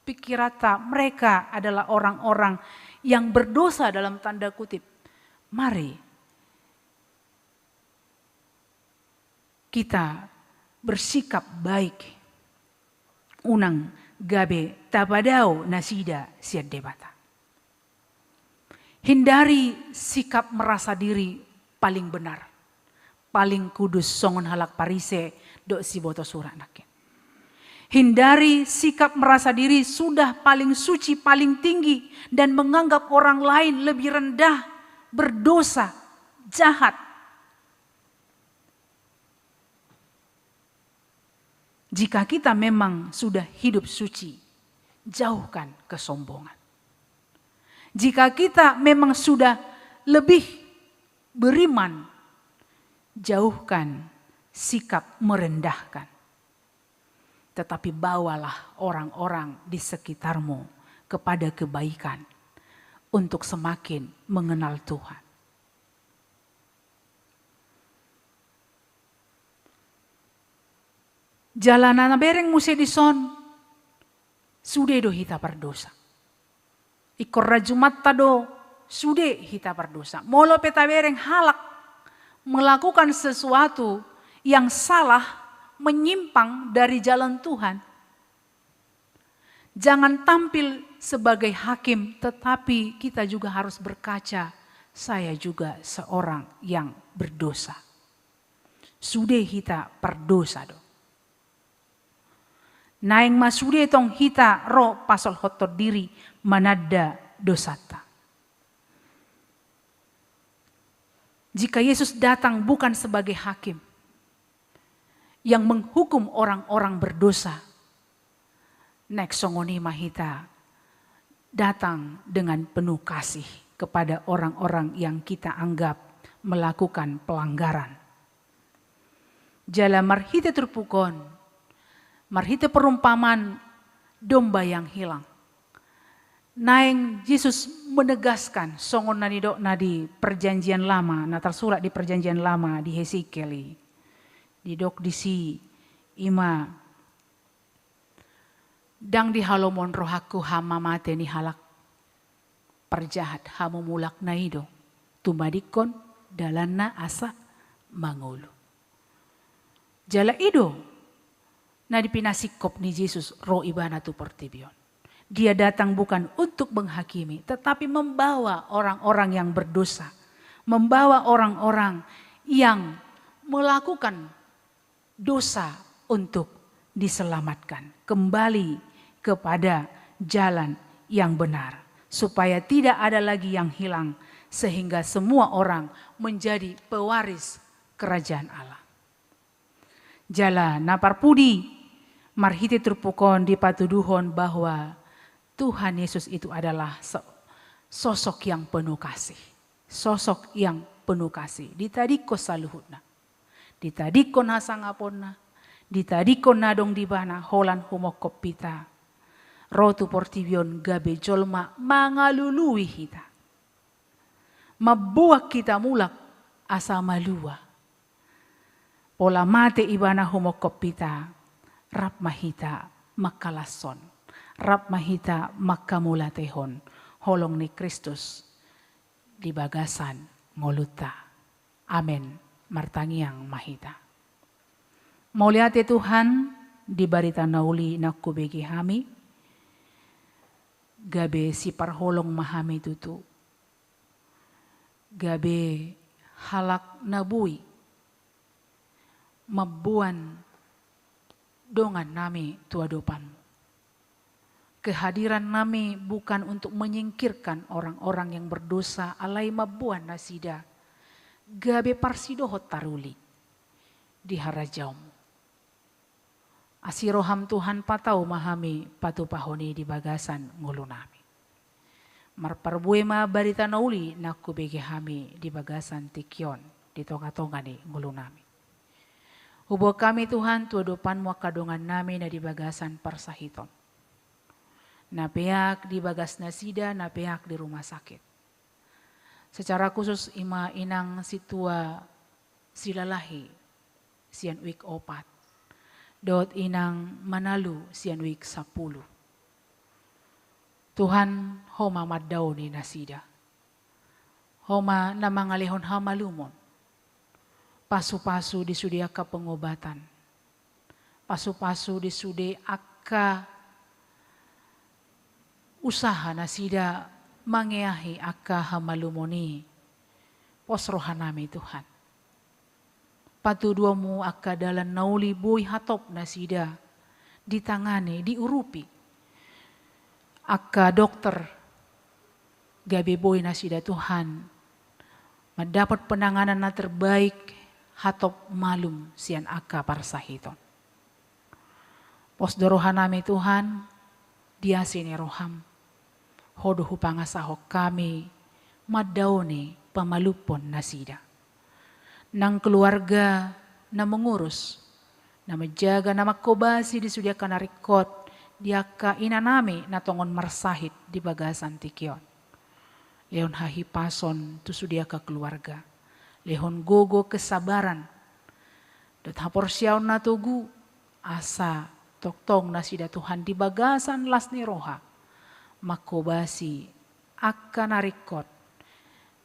pikiranta mereka adalah orang-orang yang berdosa dalam tanda kutip. Mari kita bersikap baik, unang gabe tapadao nasida sian Debata. Hindari sikap merasa diri paling benar, paling kudus songon halak Parise dohot siboto surat nangkin. Hindari sikap merasa diri sudah paling suci, paling tinggi, dan menganggap orang lain lebih rendah, berdosa, jahat. Jika kita memang sudah hidup suci, jauhkan kesombongan. Jika kita memang sudah lebih beriman, jauhkan sikap merendahkan. Tetapi bawalah orang-orang di sekitarmu kepada kebaikan untuk semakin mengenal Tuhan. Jala na bereng muse dison, sude do hita pardosa. Ingkon rajumanta do, sude hita pardosa. Molo pe tabereng halak melakukan sesuatu yang salah, menyimpang dari jalan Tuhan, jangan tampil sebagai hakim, tetapi kita juga harus berkaca, saya juga seorang yang berdosa. Sude hita pardosa do. Naeng ma sude tong hita ro pasolhothon diri mananda dosanta. Jika Yesus datang bukan sebagai hakim yang menghukum orang-orang berdosa, naeng songon i ma hita datang dengan penuh kasih kepada orang-orang yang kita anggap melakukan pelanggaran. Jala marhite turpuk on, marhite perumpamaan domba yang hilang, naeng Jesus menegaskan songon na nidokna di Perjanjian Lama, na tarsurat di Perjanjian Lama di Hesekiel i. Didok disi, i ma, Ndang dihalomon rohangku hamu mamate ni halak parjahat, hamu mulakna i do tumadingkon dalanna asa mangolu. Jala i do na di pinasingkop ni Jesus ro ibana tu portibi on. Dia datang bukan untuk menghakimi, tetapi membawa orang-orang yang berdosa, membawa orang-orang yang melakukan dosa untuk diselamatkan, kembali kepada jalan yang benar, supaya tidak ada lagi yang hilang, sehingga semua orang menjadi pewaris kerajaan Allah. Jala na parpudi, marhite turpuk on dipatuduhon bahwa Tuhan Yesus itu adalah so-, sosok yang penuh kasih. Sosok yang penuh kasih. Ditadingkon saluhutna. Ditadingkon hasangaponna, ditadingkon na adong di ibana, holan humongkop hita ro tu portibi on gabe jolma mangalului hita. Mamboan hita mulak asa malua. Pola mate ibana humongkop hita, rap ma hita mangkalashon, rap ma hita manghamauliatehon holong ni Kristus di bagasan ngolunta. Amen. Martangiang ma hita. Mauliate Tuhan, di barita na uli na hubege hami, gabe siparholong ma hami tutu, gabe halak na boi mamboan dongannami tu adopanmu. Kehadirannami bukan untuk menyingkirkan orang-orang yang berdosa, alai mamboan nasida gabe parsidohot taruli di harajaonmu. Asi roham Tuhan, patau ma hami patupahon i di bagasan ngolunami. Marparbue ma barita na uli na hubege hami di bagasan tingki on di tongatonga ni ngolunami. Huboan hami Tuhan tu adopanmu angka dongannami na di bagasan parsahiton, na peak di bagas nasida, na peak di rumah sakit. Secara khusus ima inang Sintua Silalahi sian wik opat, dohot inang Manalu sian wik sampulu. Tuhan, Ho ma mandaoni nasida. Ho ma na mangalehon hamalumon. Pasupasu di sude angka pengobatan. Pasupasu di sude angka usaha nasida mangeahi angka hamalumon i. Pos rohanami Tuhan. Patuduhonmu angka dalan na uli boi hatop nasida ditangani, diurupi. Angka dokter gabe boi nasida Tuhan mandapot penanganan na terbaik, hatop malum sian angka parsahiton. Pos do rohanami Tuhan, di asi ni roham. Ho do hupangasahon hami mandaoni pamalumhon nasida. Nang keluarga na mengurus, na menjaga, na manghobasi di sude angka na ringkot, di angka inanami na tongon marsahit di bagasan tingki on. Lehon hahipason tu sude angka keluarga. Lehon gogo, kesabaran dohot haporseaon na togu, asa tongtong nasida Tuhan di bagasan las ni roha manghobasi angka na ringkot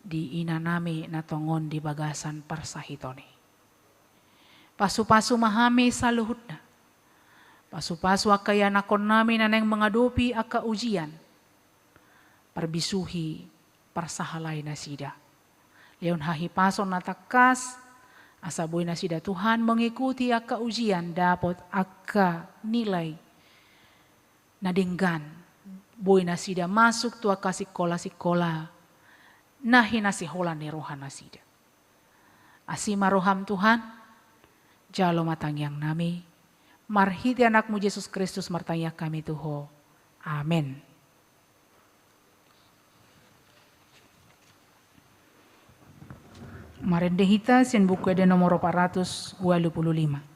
di inanami na tongon di bagasan parsahiton i. Pasupasu ma hami saluhutna. Pasupasu angka ianakhonnami na naeng mangadopi angka ujian. Parbisuhi, parsahalai nasida. Lehon hahipason na tangkas, asa boi nasida Tuhan mengikuti angka ujian, dapot angka nilai na denggan. Boi nasida masuk tu angka sikola-sikola na hinasiholan ni roha nasida. Asi ma roham Tuhan, jalo ma tangiangnami, marhite Anakmu Jesus Kristus martangiang hami tu Ho. Amen. Marende hita sian Buku Ende nomor opat ratus ualu pulu lima.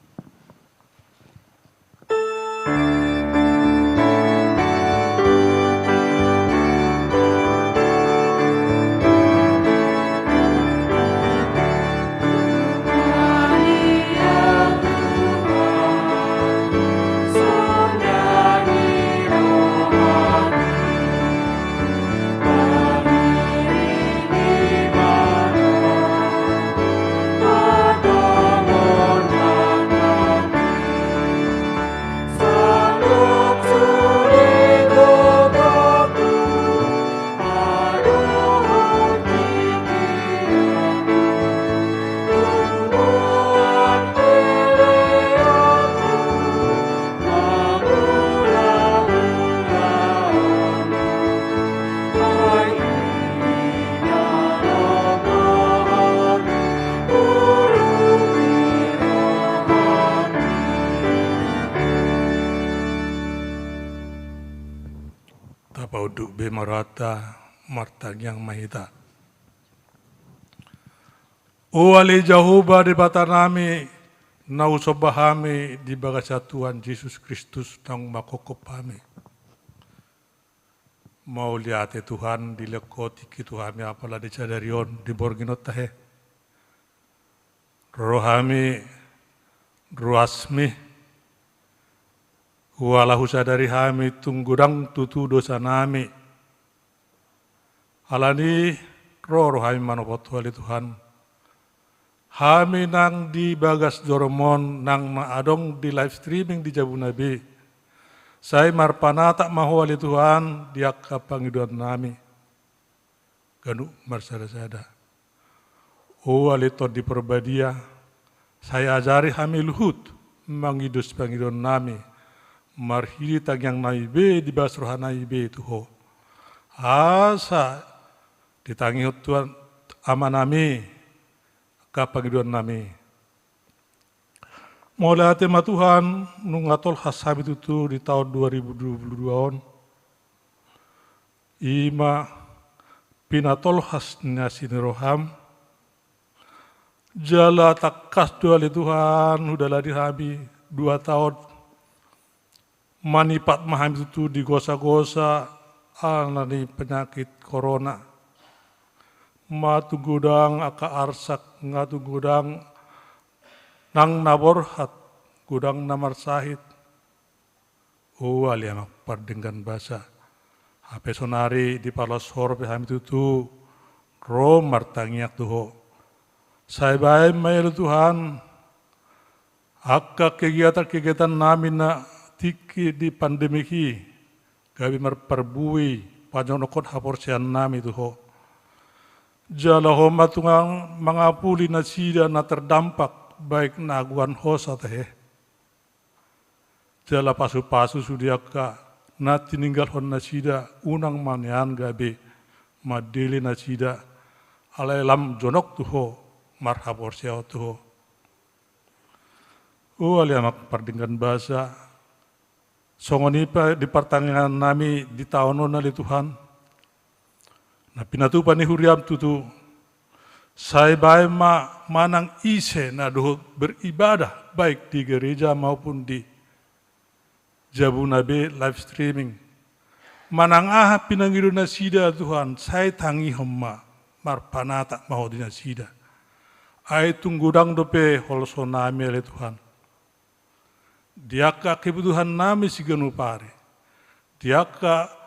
Duk be marhata, martangiang ma hita. O ale Jahowa Debata nami, na husomba hami di bagasan Tuhan Jesus Kristus naung manghophop hami. Mauliate Tuhan, dilehon Ho tingki tu hami apala di sadari on, di borngin on tahe. Ro hami ruasmi, huala husadari hami tung godang tutu dosa nami. Alani ro, ro hami manopot Ho ale Tuhan. Hami nang di bagas joro-Mon nang na adong di live streaming di jabuna be. Sai marpanatap ma Ho ale Tuhan di angka pangidoan nami. Ganup marsada-sada. O ale Tondi Parbadia, sai ajari hami luhut mangido sipangidoan nami, marhite tangiang nami be di bagas roha nami be tu Ho. Asa ditangihon Tuhan Ama nami angka pangidoan nami. Mauliate ma Tuhan, nunga tolhas hami tutu di taon dua ribu dua puluh dua on. I ma pinatolhas ni asi ni roham. Jala tangkas do ale Tuhan, hudalani hami dua taon. Manipat ma hami tutu digosa-gosa alani penyakit corona. Nga tung godang angka arsak, nga tung godang nang na borhat, godang na marsahit. O ale Ama pardenggan basa. Hape sonari di parlas horong pe hami tutu ro martangiang tu Ho. Sai baen ma i ale Tuhan, angka kegiatan-kegiatan nami na tingki di pandemi i, gabe marparbue panjonokhon haporseaon nami tu Ho. Jala Ho ma tung mangapuli nasida na terdampak, baik na agoan hosa tahe. Jala pasu-pasu sude angka na tininggalhon nasida, unang ma nian gabe mandele nasida, alai lam jonok tu Ho, marhaporseaon tu Ho. O ale Ama pardenggan basa, songon i pe di partangiangan nami di taon on ale Tuhan. Na pinatupa ni huriam tutu, sai baen ma manang ise na dohot beribadah, baik di gereja maupun di jabuna be live streaming. Manang aha pinangido nasida Tuhan, sai tangihon ma, marpanatap ma Ho di nasida. Ai tung godang dope holso nami ale Tuhan. Di angka kebutuhan nami siganup ari. Di angka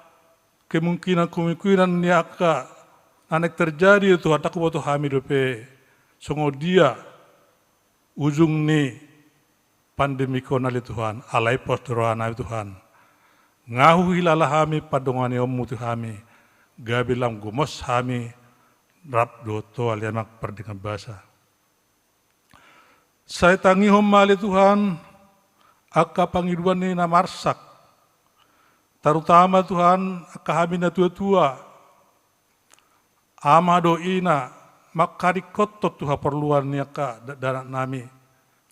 kemungkinan-kemungkinan ni angka na naeng terjadi Tuhan, ndang huboto hami dope songon dia ujung ni pandemi on ale Tuhan, alai pos do roha nami Tuhan. Nga huhilala hami pandonganionmu tu hami, gabe lam gomos hami rap dohot Ho ale Ama pardenggan basa. Sai tangihon ma ale Tuhan, angka pangidoan ni na marsak. Terutama Tuhan, angka hami na tua-tua, ama dohot ina, mangkaringkothon tu haporluan ni angka da-, dakdanak nami,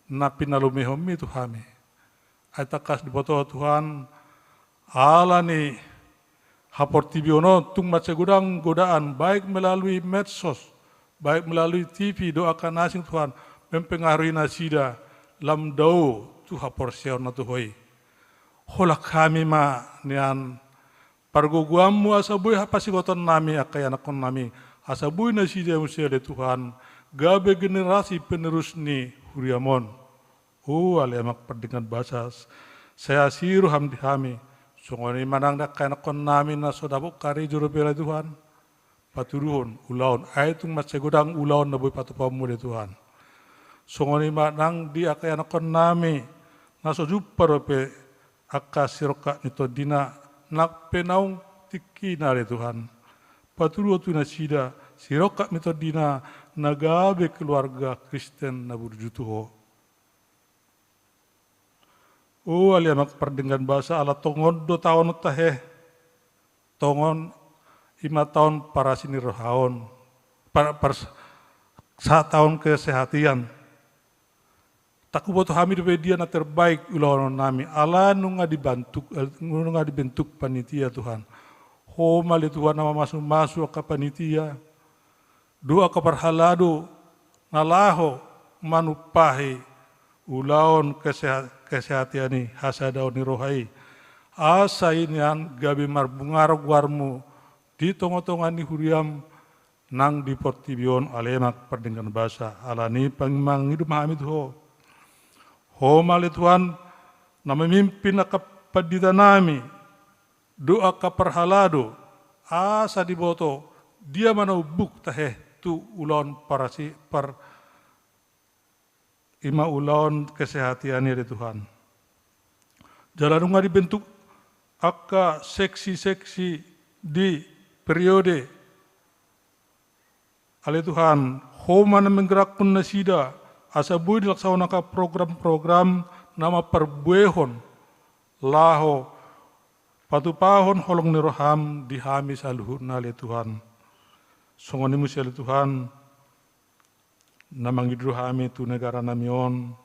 na pinalumehonmi tu hami. Ai tangkas diboto Tuhan, alani haportibion on tung mansai godang godaan, baik melalui medsos, baik melalui T V, dohot angka na asing Tuhan, mempengaruhi nasida, lam dao tu haporseaonna tu Ho i. Holan hami ma nian pargogoanmu asa boi hapasingoton nami angka ianakhon nami, asa boi nasida muse ale Tuhan, gabe generasi penerus ni huriam on. O ale Ama pardenggan basa, sai asi roham di hami, songon i ma nang di angka ianakhon nami na so dapot karejo dope ale Tuhan. Patuduhon, ulaon, ai tung mansai godang ulaon na boi patupaonmu ale Tuhan. Songon i ma nang di angka ianakhon nami, na so jumpa dope angka sirongkap ni tondina, nang pe naung tingkina ale Tuhan. Patuduhon tu nasida, sirongkap ni tondina, na gabe keluarga Kristen na burju tu Ho. O ale Ama pardenggan basa, ala tongon do taon on tahe. Tongon i ma taon parasi ni roha on. Par-, par-, sa-, taon kesehatan. Ndang huboto hami dope dia na terbaik ulaonon nami. Ala nunga dibantuk, eh, nunga dibentuk panitia Tuhan. Ho ma ale Tuhan na mamasumasu angka panitia dohot angka parhalado na laho manumpahi ulaon keseha-, kesehatan i, hasadaon ni roha i. Asa i nian gabe marbunga goarmu di tongatonga ni huriam nang di portibi on, ale Amang pardenggan basa. Alani i pang-, mangido ma hami tu Ho. Ho ma ale Tuhan na mamimpin angka panditanami dohot angka parhalado, asa diboto dia ma na umbuk tahe tu ulaon parasi-, par-, i ma ulaon kesehatan i ale Tuhan. Jala nunga dibentuk angka seksi-seksi di periode, ale Tuhan, Ho ma na manggerakkon nasida asa boi dilaksahon angka program-program na mamparbuehon laho patupahon holong ni roham di hami saluhutna ale Tuhan. Songon i muse ale Tuhan, na mangido hami tu negara nami on,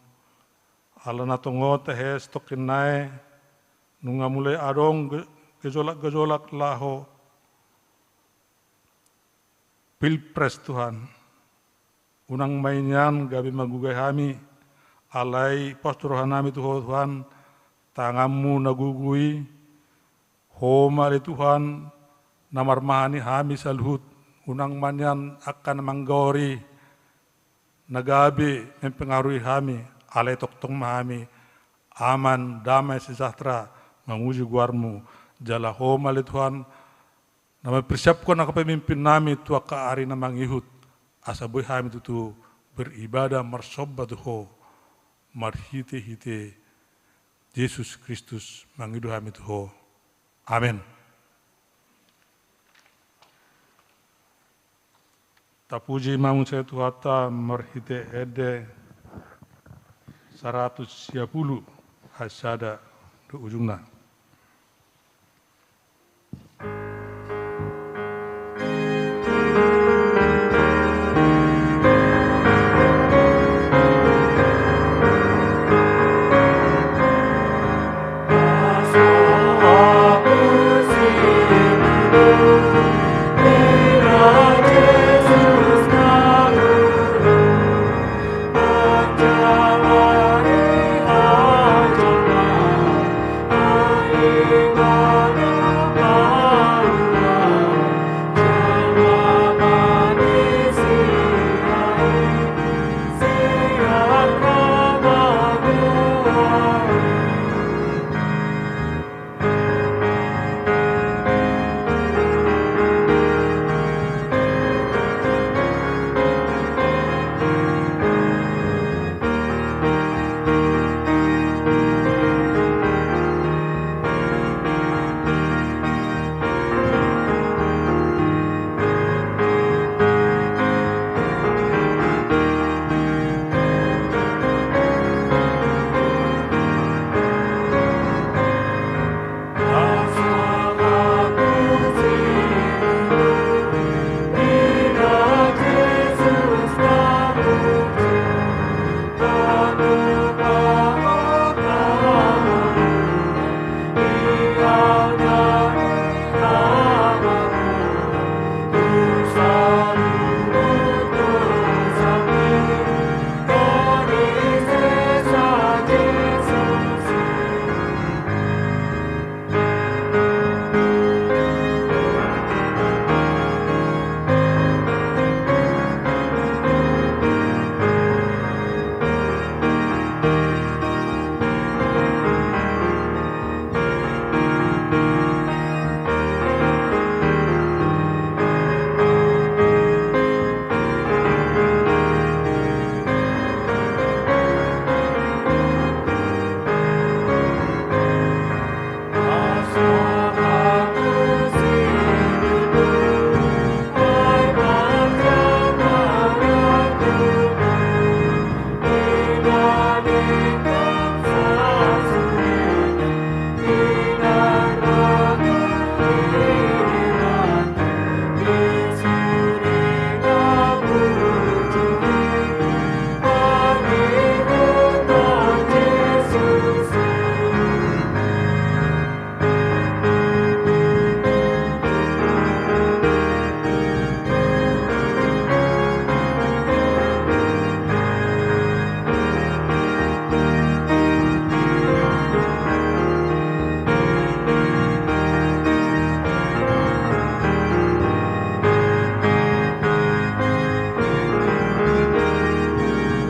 ala na tongon tahe sitongkin nai, nunga mulai adong ge-, gejolak-gejolak laho pilpres Tuhan. Unang ma i nian gabe manggugai hami, alai pos do roha nami tu Ho Tuhan, tanganmu na gogo i, Ho ma ale Tuhan, na marmahani hami saluhut, unang ma nian angka na manggaori na gabe mempengaruhi hami, alai tongtong ma hami aman, damai, sejahtera, mamuji goarmu, jala Ho ma ale Tuhan, na mampersiapkon angka pemimpin nami tu angka ari na mangihut, asa boi hami tutu beribadah marsomba tu Ho, marhite-hite Jesus Kristus mangido hami tu Ho. Amen. Tapuji ma muse Tuhanta marhite ende saratus sia pulu, ayat sada dohot ujungna.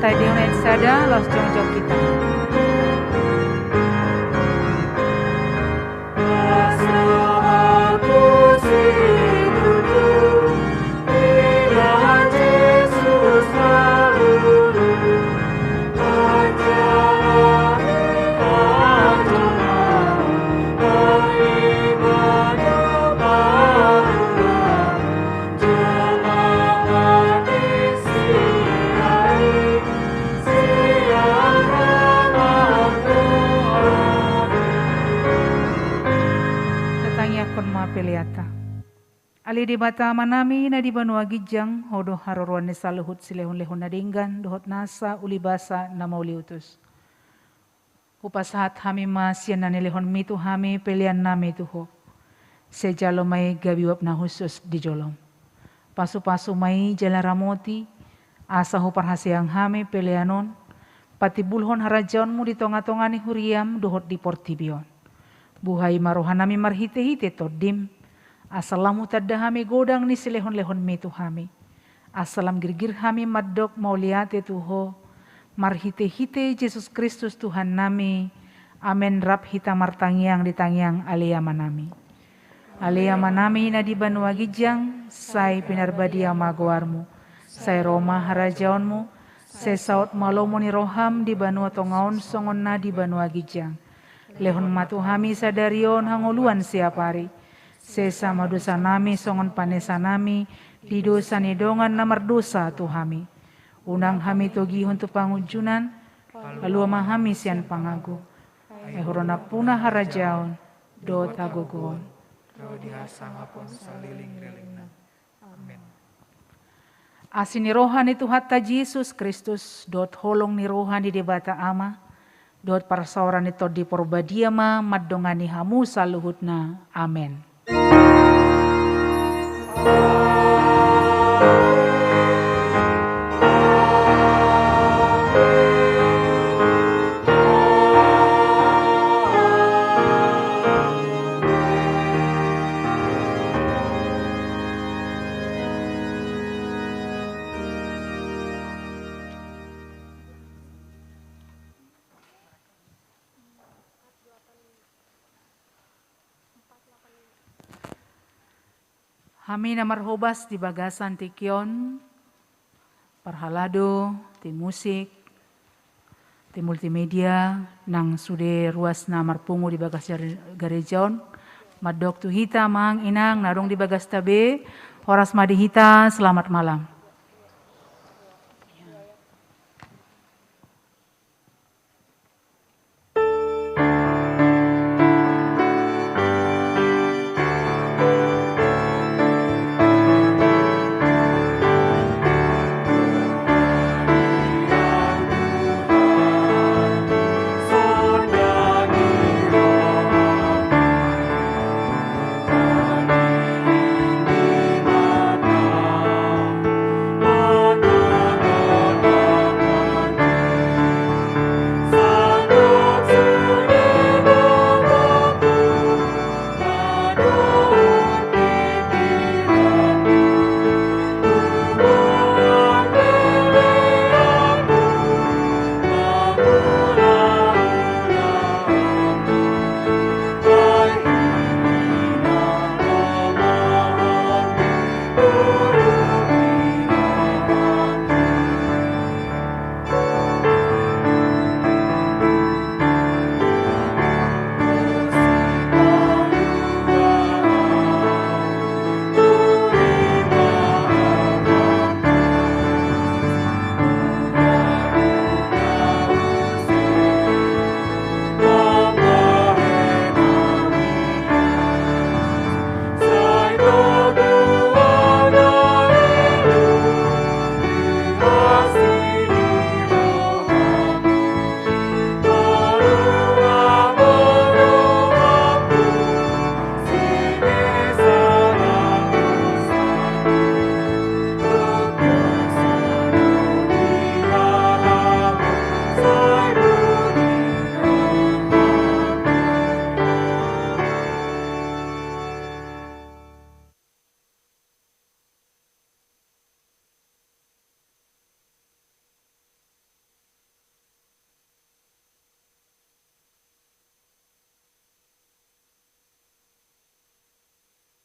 Taendehon ayat sada, laos jongjong hita. Tatangiangkon ma peleanta. Ale Debata Amanami na di banua ginjang, Ho do haroroan ni saluhut silehonlehon na denggan dohot nasa ulibasa na mauliutus. Hupasahat hami ma sian na nilehonMi tu hami peleannami tu Ho. Sai jalo ma i gabe uap na hushus di jolom. Pasupasu ma i jala ramoti, asa huparhaseang hami pelean on patimbulhon harajaonMu di tongatonga ni huriaM dohot di portibi on. Buhai ma rohanami marhitehite TondiM, asa lam hutanda hami godang ni silehonlehonMi tu hami. Asa lam girgir hami mandok mauliate tu Ho, marhitehite Jesus Kristus Tuhannami. Amen. Rap hita martangiang di tangiang Ale Amanami. Ale Amanami na di banua ginjang, sai pinarbadia ma goarMu. Sai ro ma harajaonMu. Sai saut ma lomo ni rohaM di banua tonga on songon na di banua ginjang. Lehon ma tu hami sadari on hangoluan siapari. Sesa ma dosanami songon panesanami di dosa ni dongan na mardosa tu hami. Unang hami togihon tu pangunjunan, palua ma hami sian pangago. Ai Ho do nampuna harajaon dohot hagogoon ro di hasangapon saleleng ni lelengna. Amen. Asi ni roha ni Tuhanta Jesus Kristus, dohot holong ni roha ni Debata Ama, dohot parsaoran ni Tondi Porbadia ma mandongani hamu saluhutna. Amen. Hami na marhobas di bagasan tingki on, parhalado, tim musik, tim multimedia, nang sude ruas na marpungu di bagas jare-, gareja on, mandok tu hita amang inang na adong di bagasta be, horas ma di hita, selamat malam.